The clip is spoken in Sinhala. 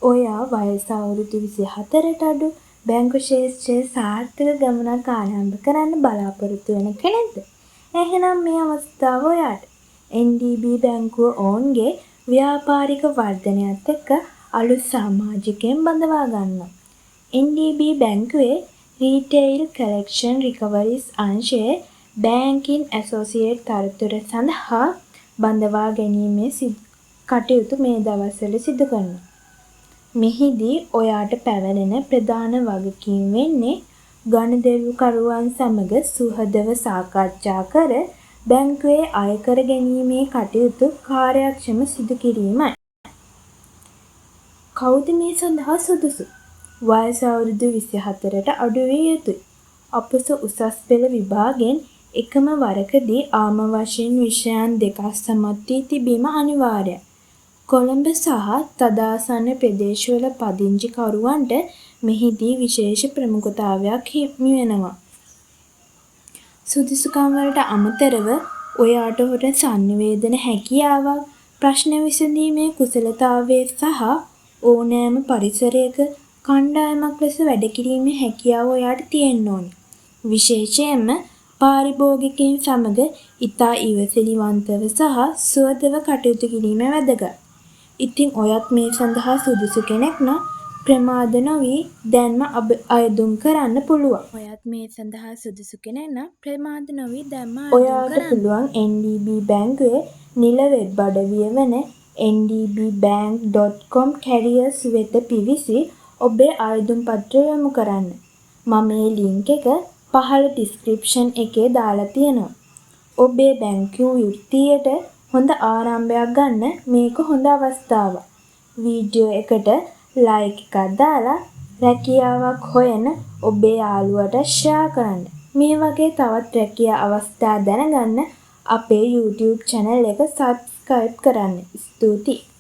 ඔයා වයස අවුරුදු 24ට අඩු, බැංකු ක්ෂේත්‍රයේ සාර්ථක ගමනක් ආරම්භ කරන්න බලාපොරොත්තු වෙන කෙනෙක්ද? එහෙනම් මේ අවස්ථාව ඔයාට. NDB බැංකුව ඔවුන්ගේ ව්‍යාපාරික වර්ධනයත් එක්ක අලුත් සාමාජිකයන් බඳවා ගන්නවා. NDB බැංකුවේ රීටෙයිල් කලෙක්ෂන් රිකවරිස් අංශයේ බෑන්කින් ඇසෝසියේට් තරතුර සඳහා බඳවා ගැනීමේ කටයුතු මේ දවස්වල සිදු කරනවා. මෙහිදී ඔයාට පැවරෙන ප්‍රධාන වගකීම් වෙන්නේ ගනුදෙනුකරුවන් සමග සුහදව සාකච්ඡා කර බැංකුවේ අය කර ගැනීමේ කටයුතු කාර්යක්ෂම සිදු කිරීමයි. කවුද මේ සඳහා සුදුසු? වයස අවුරුදු 24ට අඩු විය යුතුයි. අපොස උසස් පෙළ විභාගයෙන් එකම වරකදී ආම වශයෙන් විෂයන් දෙකක් සමත් වී තිබීම අනිවාර්යයි. කොළඹ සහ තදාසන්න ප්‍රදේශවල පදිංචිකරුවන්ට මෙහිදී විශේෂ ප්‍රමුඛතාවයක් හිමි වෙනවා. සුදුසුකම් වලට අමතරව ඔයාට හොඳ සන්නිවේදන හැකියාවක්, ප්‍රශ්න විසඳීමේ කුසලතාවය සහ ඕනෑම පරිසරයක කණ්ඩායමක් ලෙස වැඩ කිරීමේ හැකියාව ඔයාට තියෙන්න ඕනි. විශේෂයෙන්ම පාරිභෝගිකයින් සමග ඉතා ඉවසිලිවන්තව සහ සුහදව කටයුතු කිරීම වැදගත්. ඉතින් ඔයත් මේ සඳහා සුදුසු කෙනෙක් නම් ප්‍රමාද නොවී දැන්ම අයදුම් කරන්න පුළුවන්. ඔයත් මේ සඳහා සුදුසු කෙනෙක් නම් ප්‍රමාද නොවී දැන්ම අයදුම් ඔයාට කරන්න. පුළුවන් NDB බැංකුවේ නිල වෙබ් අඩවිය වන ndbbank.com/careers වෙත පිවිසී ඔබේ අයදුම් පත්‍රය යොමු කරන්න. මම ඒ ලින්ක් එක පහළ ඩිස්ක්‍රිප්ෂන් එකේ දාලා තියෙනවා. ඔබේ බැංකු වෘත්තියට හොඳ ආරම්භයක් ගන්න මේක හොඳ අවස්ථාවක්. වීඩියෝ එකට ලයික් එකක් දාලා රැකියාවක් හොයන ඔබේ යාළුවට ෂෙයා කරන්න. මේ වගේ තවත් රැකියා අවස්ථා දැනගන්න අපේ YouTube channel එක සබ්ස්ක්‍රයිබ් කරන්න. ස්තුතියි.